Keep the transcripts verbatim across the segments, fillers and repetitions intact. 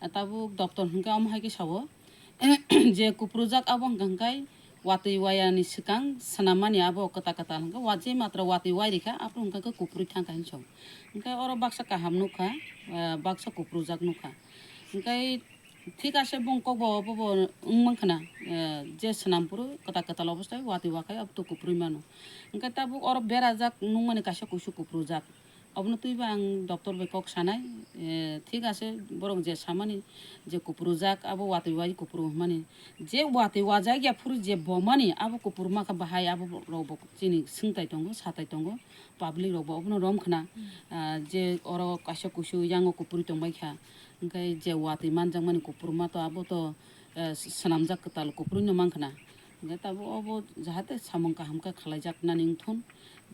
Tabuk doctor hwnkhe omo hai khe sao, je kuprujak abo hwnkha hwnkhe watwi wayani swkang swnammani abo kwtal kwtal hwnkhe wa-, je matra watwi wai rikha aphuru hwnkha hwnkhe kuprwi thangkha hinwi sao. Hwnkhe oro baksa kaham nukha, eh, baksa kuprujak nukha. Hwnkhe thik ase bung kokbo bobo wng mankha na, eh, je swnampuru kwtal kwtal obostai watwi wakhai abo to kuprwi mano. Hwnkhe tabuk oro berajak nukmani kaisa kuisu kuprujak. Obono twibo ang doctor bai kok sanai, eh, thik ase, borok je samani je kuprujak, abo watwi wai kupru hwnmani. Je watwi wajak ya phuru je bomani, abo kupru makha bahai, abo rok bo chini swngtai tongo, satai tongo, public rok bo obono rom khna. Ah, je oro kaisa kuisu yango kupru tongbai kha, hwnkhe je watwi manjakmani kupru ma to abo to, eh, swnamjak kwtal kupru no mankha na. Hwnkhe tabuk obo jahate samung kaham khe khlaijaknani wngthun,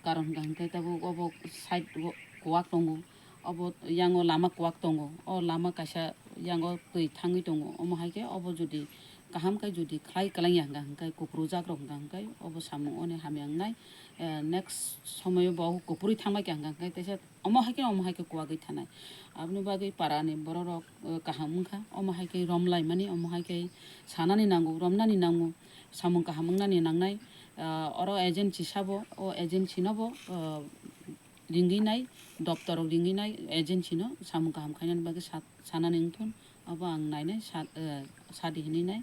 karon hwnkha hwnkhe tabuk obo side o kuwak tongo, obo yango lama kuwak tongo, o lama kaisa yango twi thangwi tongo, omo hai khe obo jodi kaham khe jodi khlai kwlangya hwnkha hwnkhe kuprujak rok hwnkha hwnkhe obo samung oni hamya wngnai, eh, next somoio bo kuprwi thangbai kha hwnkha hwnkhe teisa omo hai khe omo hai khe kuwagwi thanai. Aboni bagwi para ni borok rok, eh, kaham wngkha, omo hai khe rom laimani, omo hai khe sanani nango, romnani nango, samung kaham wngnani nangnai. Ah, oro agency sabo, o agency no bo, ah, ringwi nai, doptor rok ringwi nai, agency no samung kaham khainani bagwi sa-, sanani wngthun, abo ang nainai sa-, eh, sadi hinwi nai.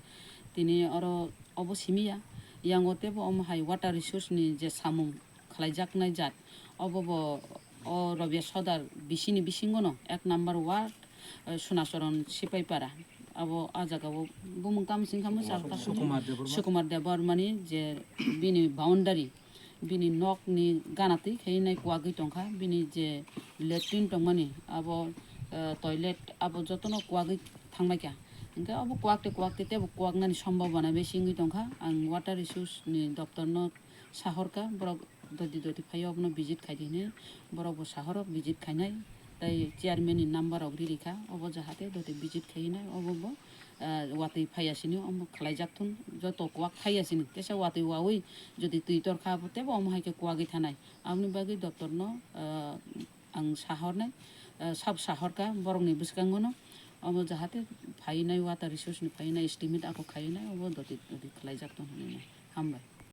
Tini oro obo simi ya, yango teibo omo hai water resource ni je samung khlaijaknai jat, obo bo o Rabia Sodar bisini bisingo no ek number ward, eh, Sunacharan Sipaipara. Abo a jaga o bumung tamo sing kha mwsa Sukumar Debbarma. Sukumar Debbarmani je bini boundary, bini nok ni gana twi khe nai kuwagwi tongkha, bini je latrine tongmani abo, eh, toilet abo jotono kuwagwi thangbai kha. Hwnkhe obo kuwak tei kuwak tei teibo kuwaknani sombobona besi wngwi tongkha. Ang water resource ni doptor no sahorkha, borok doti doti phaiwi obono visit khaidi hinwi, borok bo sahoro visit khainai, tei chairman ni number rok ri rikha, obo jahate doti visit khaiwi nai, obo bo, ah, watwi phaiya sini, omo khlaijak thun, joto kuwak phaiya sini, teisa watwi wawi jodi twi torkha, abo teibo omo hai khe kuwagwi thanai, aboni bagwi doptor no, ah, ang sahornai, ah, sab sahorkha borokni bwskango no, omo jahate phainai water resource ni phainai estimate ako khainai, obo doti doti khlaijak thun hinwi nai. Hambai.